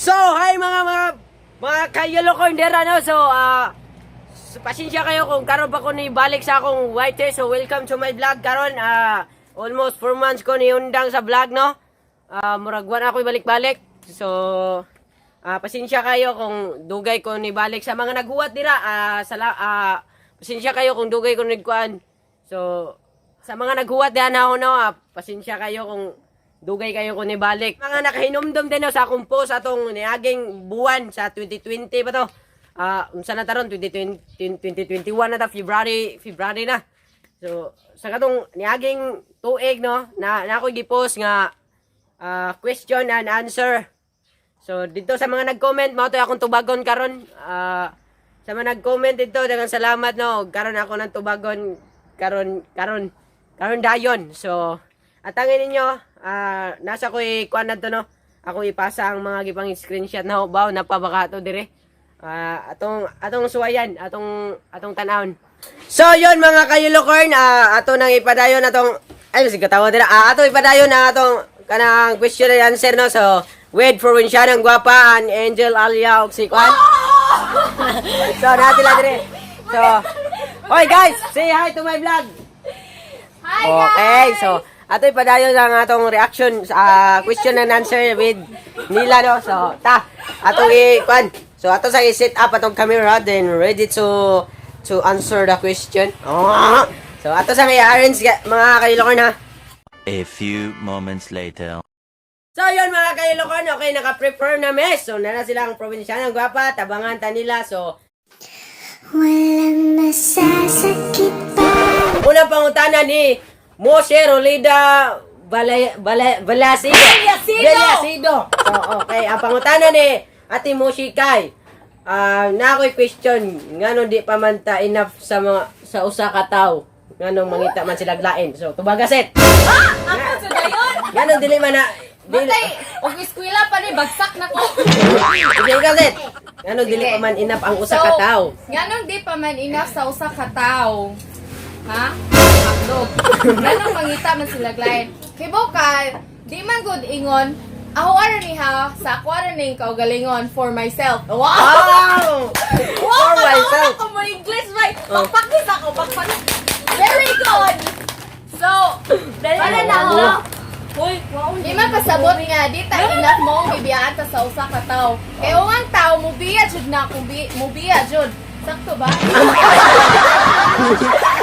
So, hi mga kayolo dera, no. So, so, pasensya kayo kung karon pa ko ni balik sa akong white. So, welcome to my vlog karon. Almost 4 months ko ni undang sa vlog, no. Murag wa na ako balik-balik. So, pasensya kayo kung dugay ko ni balik sa mga naghuwat dira. Pasensya kayo kung dugay ko nigkuan. So, sa mga naghuwat diha na ako, no, pasensya kayo kung dugay kayo kung nibalik. Mga nakahinumdum din, no, sa akong post atong niaging buwan sa 2020 pa to. Unsa na taron, 2020, 2021 na ta, February, February na. So, sa katong niaging tuig, no, na ako gipost nga question and answer. So, dito sa mga nag-comment, mao to akong tubagon karon. Sa mga nag-comment dito, daghang salamat, no. Karon ako ng tubagon karon karon karon dayon. So, atangin ninyo, nasa ko kuan na to, no. Ako ipasa ang mga gipang screenshot na baw na pa baka to dire. Atong atong suwayan, atong atong tanawon. So, yon mga kayulokorn, ato nang ipadayon atong ay sige katawa dira. Ato ipadayon na atong kanang question and answer, no. So, with provinsyanang gwapa and Angel Alia og si Kwan. So, natin lang dire. So, oy guys, say hi to my vlog. Hi. Okay, so ato ipadayon ang atong reaction sa question and answer with nila, no. So, ta atong i kwan. So, ato sa i-set up atong camera, then ready to answer the question. Oh. So, ato sa i-arrange mga kailokorn, ha. A few moments later. So, yun mga kailokorn, okay, naka-prepare na mes. So, nana silang probinsyanang gwapa, tabangan ta nila. So, Walang masasakit pa. Unang pangutana ni Moshe Rolida Bale, Bale, Balasido. Baliasido! Baliasido. So, okay. Ang pangutana ni Ate Moshi Kai. Na ako'y question, ngano di pa man ta enough sa mga sa usa ka tawo? Ngano mangita man sila lain? So, tubaga, set. Ah! Ako sa dayon! Ngano dili man na dili, Matay! Og eskwela pa ni, bagsak na ko. Sige, ikaw, set. Ngano dili pa man enough ang usa ka tawo? Nganong di pa man enough sa usa ka tawo? Ha? Hotdog. Nganong mangita man sila lain? Kay bukal, di man good ingon, ako ara ni ha, sa ako ara ning kaugalingon for myself. Wow! Wow! Wow! For Kalaon myself. ako mo English, right? Oh. Pagpakis ako, pagpakis. Very good! So, para na ako. Hoy, wow. Di man pasabot nga, di ta enough mo ang gibiyaan ta sa usa ka tawo. Kay ang tawo mubiya jud na kung mubiya jud. Sakto ba?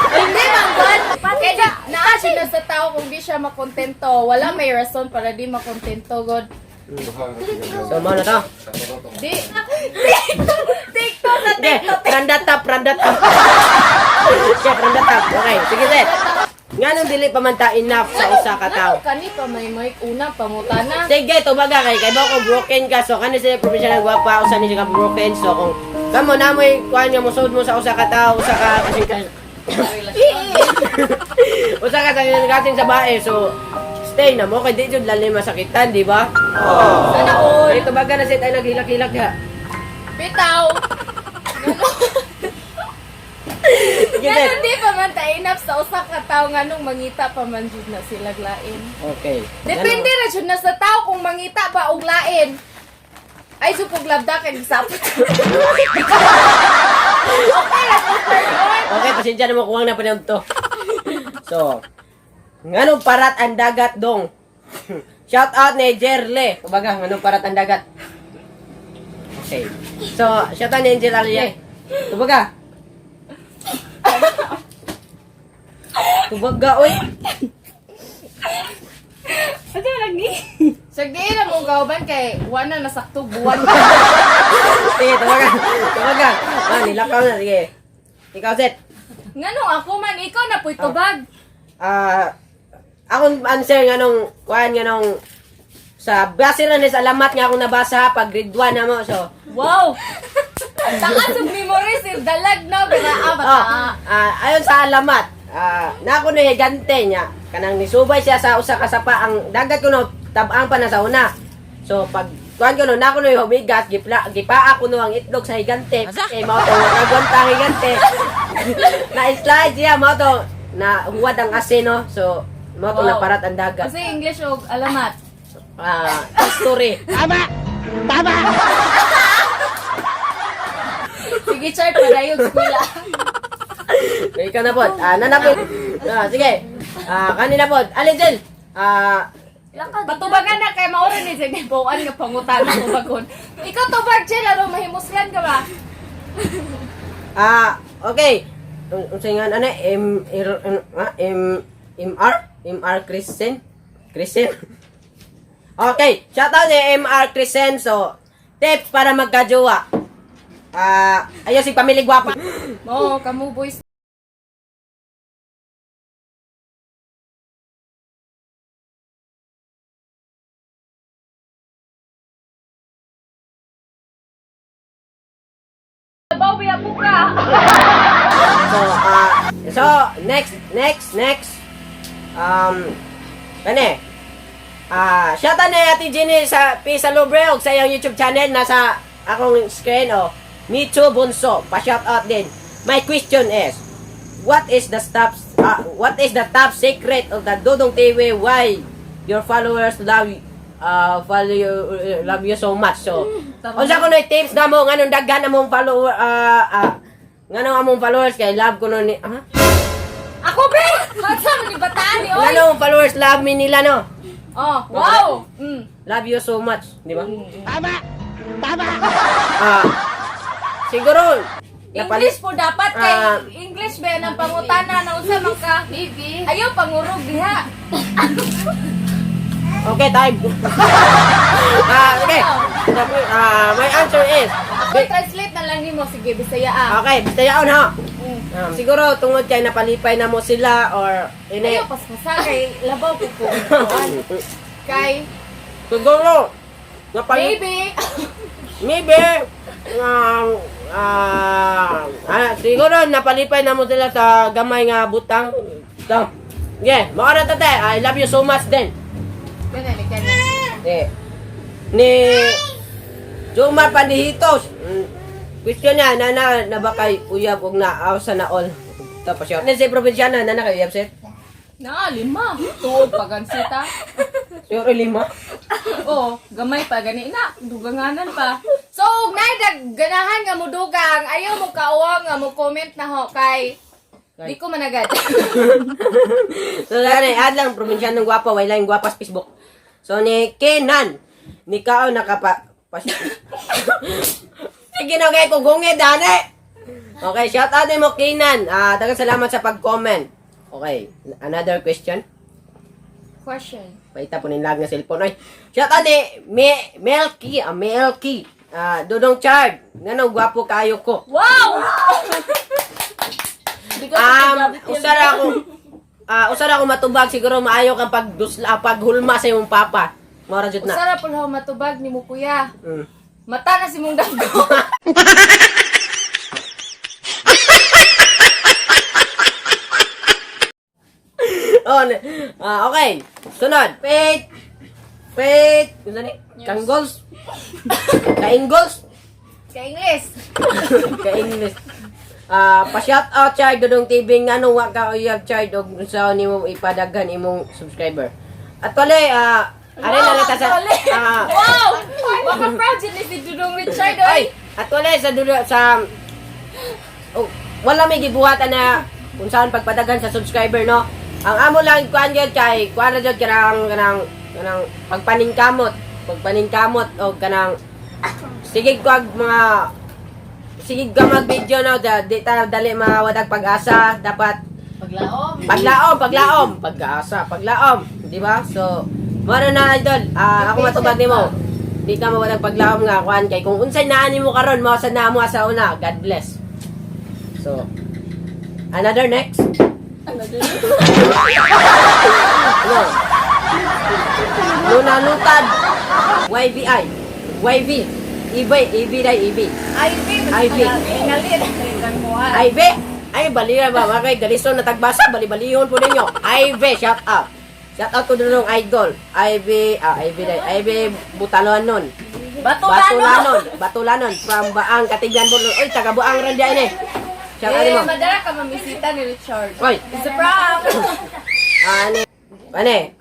Hindi man god. Kay di naa jud na sa tawo kung di siya makontento. Wala may rason para di makontento god. So, mao na to. Di TikTok sa Okay, pranda tap, pranda tap. Okay, pranda tap. Okay, sige, set. Nganong dili pa man ta enough sa usa ka tawo? Ngano kani pa may mic una pangutana. Sige, tubaga kay ba kung broken ka, so kani sila professional gwapa usa ni siya ka broken, so kung kamo na moy kuan nga mosud mo sa usa ka tawo, usa ka kasing ka usa ka sa kasing sa bae, so stay na mo kay di jud lalim masakitan, di ba? Sana all. Okay, tubaga na sit ay naghilak-hilak ka. Bitaw. Sige, set. Ngano di pa man ta enough sa usa ka tawo, nganong mangita pa man jud na sila lain? Okay. Depende ra jud na sa tao kung mangita ba og lain. Ay, supog labda kay gisapot. Okay ra ko, sir. Okay, pasensya na mo kuwang na panahon to. So, nganong parat ang dagat dong? Shout out ni Jerle. Kumbaga, nganong parat ang dagat? Okay. So, shout out ni Angel Alia. Kumbaga. Kumbaga, oy. Ano lagi? Sige na mo gauban kay wa na nasakto buwan. Sige, tumaga. Tumaga. Ah, nilakaw na. Sige. Ikaw, Seth. Nganong ako man, ikaw na puy tubag. Akong answer nganong kuan nganong sa base ra ni sa alamat nga akong nabasa pag grade 1 na mo. So, Wow. Taas og memory sir dalag no bira ah, bata. Ayon sa alamat, na ako ni higante niya. Kanang nisubay siya sa usa ka sapa ang dagat ko no tabang pa na sa una. So pag kuan ko no na ako no humigas gipla gipaa ko no ang itlog sa higante. Eh mao to nagwanta ang higante. Na slide siya mao to na huwad ang asin, no. So mao to Wow. naparat ang dagat. Kasi English og alamat. Story. Tama. Sige, Char, padayog eskwela. Ikaw na po. Nanapit. Sige. Kanina po. Alin, Jel? Patubagan na kay maura ni Jenny Bowan nga pangutana tubagon. Ikaw tubag Jel, aron mahimuslan ka ba? Okay. Unsa nga ano M R M M M R M R Christian Christian. Okay, shout out ni MR Christian. So, tips para magkajowa. Ayos si pamilya gwapa. Mo, kamo boys. Baw biya po ka. So, so next next next kani. Shout out ni Ate Jenny sa Pisa Lubre og sa iyang YouTube channel nasa akong screen oh. Me too Bunso, pa shout out din. My question is, what is the top secret of the Dodong TV, why your followers love follow you, love you so much? So, unsa kuno tips na mo nganong daghan among follower nganong among followers kay love kuno ni ah? Ako be. Asa man ni bataan ni oy. Nganong followers love me nila no? Oh, wow. Love you so much, di ba? Tama. Tama. Siguro English po dapat kay English ba ang pangutana na unsa man ka? Maybe. Ayaw pangurog diha. Okay, time. Okay. My answer is Ako translate na lang nimo sige Bisaya ah. Okay, bistayaon ha. Siguro tungod kay napalipay na mo sila or ini. Ayaw paspasa kay labaw ko po. Kay Siguro napalipay maybe maybe siguro napalipay na mo sila sa gamay nga butang. So, yeah, mao ra tate. I love you so much din. Ganun, ganun. Ni Juma Pandihitos. Question niya, nana, na ba kay uyab og naaw sa naol? Tapos yun. Ni si probinsyana, nana kay uyab sir? Na, lima. Tuod pa gansita. Siguro lima. Oo, gamay pa gani na, duganganan pa. So, ug nay dag ganahan nga mudugang, ayaw mo kauwang nga mo comment na ho kay di ko managad. So, gani, add lang, probinsyanong gwapa, wala yung gwapa sa Facebook. So, ni Kenan, ni Kao nakapa... Pas, sige na, okay, kugungit, dani! Okay, shout out mo, Kenan. Tagang salamat sa pag-comment. Okay, another question. Question. Paita po lag nga cellphone. Ay, shout out ni Melky, Melky. Dudong Chard, nganong gwapo kayo ko. Wow! Usara ako. Usara ako matubag siguro maayo kang pagdusla, paghulma sa imong papa. Mao ra jud na. Usara pud ho matubag nimo kuya. Mata na si mong dagko. Oh, okay. Sunod. Faith. Faith. Unsa ni? Kanggols. Kainggols. Kay English. Ka-English. Pa-shout out Chard Dudong TV ngano wa ka uyab Chard og unsa nimo ipadaghan imong subscriber. Actually, are na lang ta sa Actually. Wow! Baka proud jud ni si Dudong Richard oy. Ay, actually sa dulo sa oh, wala may gibuhatan na kung saan pagpadagan sa subscriber no. Ang amo lang kuan gyud kay kuan ra gyud kanang kanang kanang pagpaningkamot, pagpaningkamot og kanang sige kuag mga sige ka mag-video no, di ta dali mawadag pag-asa, dapat Paglaom. paglaom, paglaom, pag-asa, paglaom, di ba? So, mara na idol, ako matubag nimo. Di ka mawalag paglaom nga kuan kay kung unsay naa nimo karon mao sa namo sa una. God bless. So, another next. Ano? Luna Lutad. YVI. YV. EB, EB dai EB. Ivy. Ivy. Tingali. Ivy. Ay, balira ba? Mga kay Galison na tagbasa, bali-balihon po ninyo. Ivy, shout out. Shout out ko dun idol. Ivy, Ivy dai. Ivy Butalonon. Batulanon. Batulanon. Batulanon. From Baang, Katiglan po. Oy, taga Buang rin dyan eh. Shout out Eh, mo. madala ka mamisita ni Richard. Oy, It's a prank. Ane. Ane.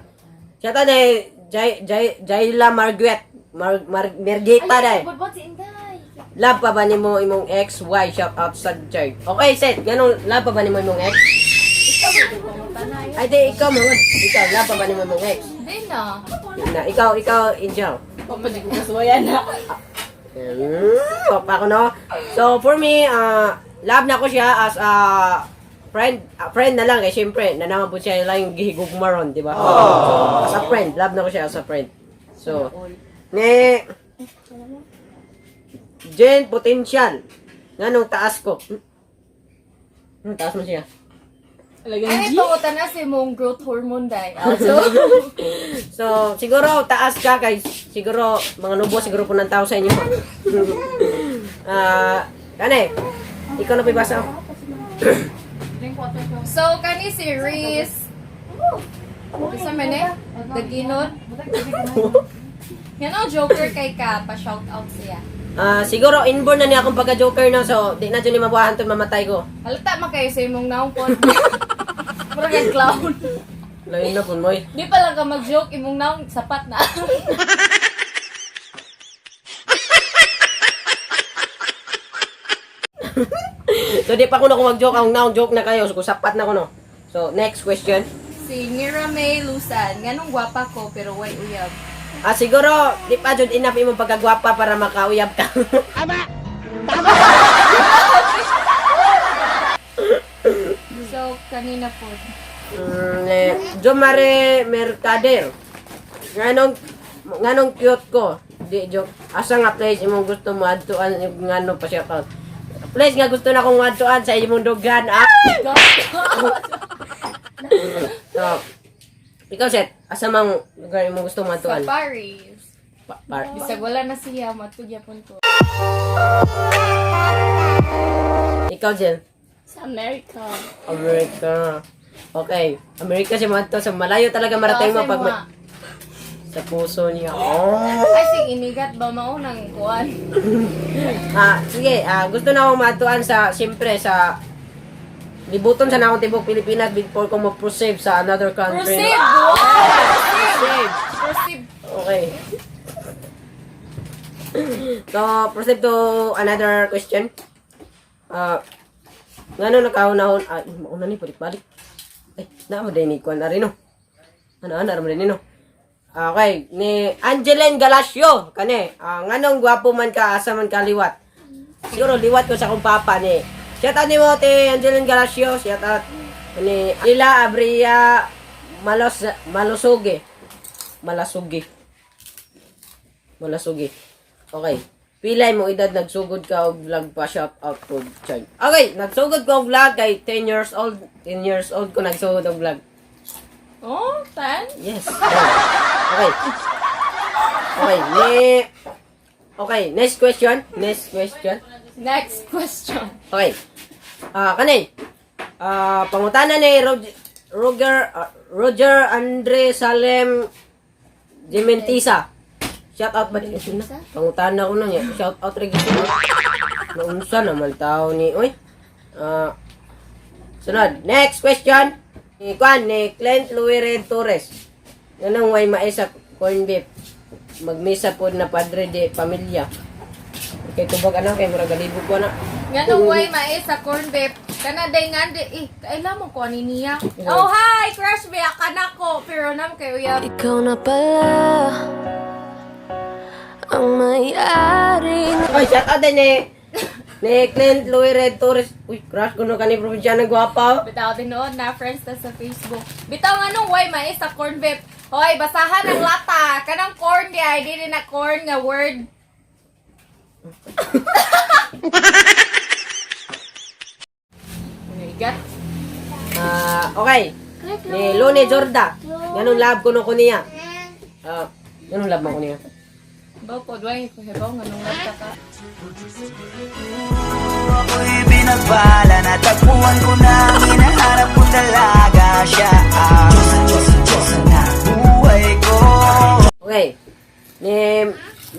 Shout out ni Jay, Jay, Jayla Marguet. Mar Mar Mergita dai. Budbud si Inday. Love pa ba nimo imong ex? Why? Shout out sa Church. Okay, set. Ganong love pa ba nimo imong ex? Ay, di, ikaw mga. Ikaw, love pa ba nimo imong ex? Di na. Na, ikaw, ikaw, Angel. Pamadi ko na. Pa ako, no? So, for me, love na ko siya as a friend, a friend na lang. Eh, syempre, nanaman po siya lang yung gihigugmaron, di ba? So, as a friend, love na ko siya as a friend. So, ni Jen Potential. Nganong taas ko? Hmm? Taas mo siya. Alagang Ay, G. pangutan na si mong growth hormone day. Also, So, siguro taas ka guys. Siguro mga nubo siguro po ng tao sa inyo. Ah, kane. Ikaw na pibasa. So kani si Reese. Isa man eh? Daginot. Yan ang joker kay ka, pa-shout out siya. Ah, siguro inborn na niya akong pagka-joker na, so di na dyan ni mabuhahan to mamatay ko. Halata man kayo sa imong naong pod. Mura kay clown. Lain na pun moy. Di pa lang ka mag-joke, imong naong sapat na. So di pa ko na kung mag-joke, ang naong joke na kayo, so kung sapat na ko no. So next question. Si Nira May Lusan, nganong gwapa ko pero way uyab. Ah, siguro di pa jud enough imong pagkagwapa para makauyab ka. So, kanina po. Eh, Jomare Mercader. Nganong nganong cute ko. Di joke. Asa nga place imong gusto mo adtuan ngano pa siya ka. Place nga gusto na kong adtuan sa imong dugan. Ah! So, ikaw Seth, asa mang lugar imong gusto mo Sa adtuan? Paris. Pa- Bisag wala na siya, matugya pun ko. Ikaw Jill. Sa America. America. Okay, Amerika siya mo sa malayo talaga marating mo Ikaw, pag sa may- sa puso niya. Oh. Ay, sing inigat ba mao nang kuan? Ah, sige, gusto na akong matuan sa, siyempre, sa libuton sa na akong tibok Pilipinas before ko mag-proceed sa another country. Proceed! Wow! Proceed! Proceed! Okay. So, proceed to another question. Ah, ngano nakahunahon, mauna ni, balik-balik. Ay, naa mo din ni Kwan Arino. Ano, ano, mo din no? Okay, ni Angeline Galacio, kani, nganong gwapo man ka, asa man ka liwat. Siguro liwat ko sa akong papa ni. Shout out ni mo te Angeline Galacio, shout out ni Ila Abria Malos Malusugi. Malasugi. Malasugi. Okay. Pilay mo edad nagsugod ka og vlog pa shout out to Chad. Okay, nagsugod ko og vlog kay 10 years old. 10 years old ko nagsugod og vlog. Oh, 10? Yes. Okay. Okay, ne Okay, next question. Next question. Next question. Okay. Kani. Pangutana ni Roger Roger, Roger Andre Salem Gementisa. Shout out ba din na? Pangutana ko na niya. Shout out rin gusto mo. Naunsa naman tao ni oy. Sunod. Next question. Ni Kwan, ni Clint Luire Torres. Ganang way maisa corn beef. Magmisa po na padre de pamilya. Okay, tubag ano kay murag galibog ko na. Nganong way mae sa corn beef? Kana day nga di eh kaila mo ko ani niya. Oh hi, crush be kana ko pero nam kay uyab. Ikaw na pala ang may-ari. Oy, shout out din ni Clint Louis Red Torres. Uy, crush ko no kani probinsyana gwapa. Bitaw tinuod na friends ta sa Facebook. Bitaw nganong way mae sa corn beef? Hoy, basahan ang lata. Kanang corn di ay dili na corn nga word. Igat. Okay. Ni Lone Jorda. Ganun love ko no ko niya. Ganun love mo ko niya. Baw po, duway ko hibaw nganong lata ka. Ako'y binagpala. Natagpuan ko na ang hinahanap ko talaga. Siya ang Diyos, Diyos, Diyos na buhay ko. Okay. Ni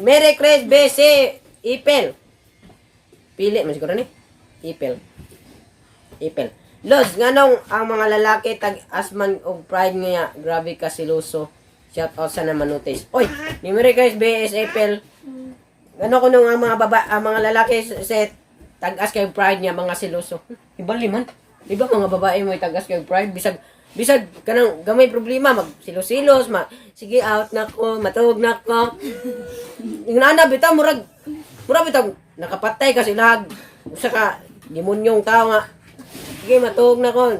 Mary Chris BC Ipel. Pili man siguro ni. Ipel. Ipel. Lods, nganong ang mga lalaki tag asman og pride nga grabe ka siluso. Shout out sa naman notice. Oy, ni Mary guys BSAPL. Ano ko nung ang mga baba, ang mga lalaki set tag-as kay pride niya mga siloso. Iba liman. Di ba mga babae mo tag-as kay pride bisag bisag kanang gamay problema mag silos-silos ma sige out na ko matuog na ko. Ingana bitaw murag murag bitaw nakapatay ka sila usa ka demonyong tao nga sige matuog na ko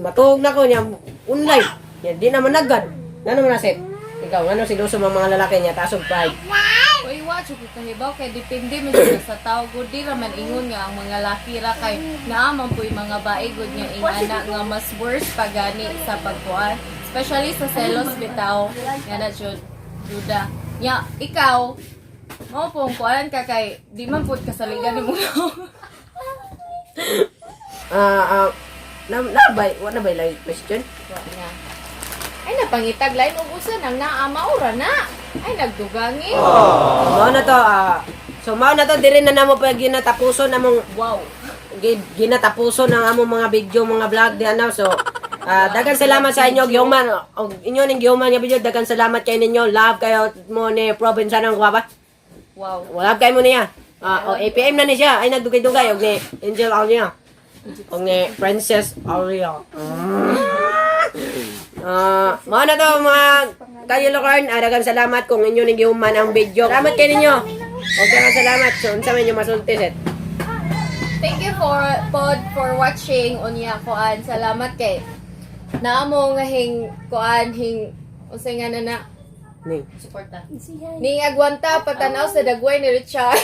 matuog na ko niya online niya di naman nagad ngano man na set ikaw ngano siloso mga mga lalaki niya taas og pride? Uy, wa jud ko kahibaw kay depende man jud sa tao gud. Di ra man ingon nga ang mga laki ra kay naa man puy mga bae gud nga ingana nga mas worse pa gani sa pagkuan, especially sa selos bitaw nga na jud duda nya. Ikaw mao pong kuan ka kay di man pud kasaligan nimo. Ah ah na na bay wa na bay like question? Wa na. Ay, napangitag lain og usa nang naa maura na ay nagdugangi. Mao na to ah. So mao na to diri na namo pa ginatapuson among Wow. Ginatapuson ang among mga video, mga vlog di ano. So dagan salamat sa inyo gihuman og inyo ning gihuman nga video. Dagan salamat kay ninyo. Love kayo mo ni province ng Guava. Wow. Wala kayo mo niya. Ah, o APM na ni siya. Ay nagdugay-dugay og ni Angel Aulia. Og ni Princess Aulia. Ah, mao na to mga kayolokorn. Daghang salamat kung inyo ning gihuman ang video. Salamat kay ninyo. Og daghang salamat. So unsa man inyo masulti set? Thank you for pod for watching unya kuan. Salamat kay naamo nga hing kuan hing unsay nga na na Ning. suporta. Ning agwanta patanaw sa dagway ni Richard.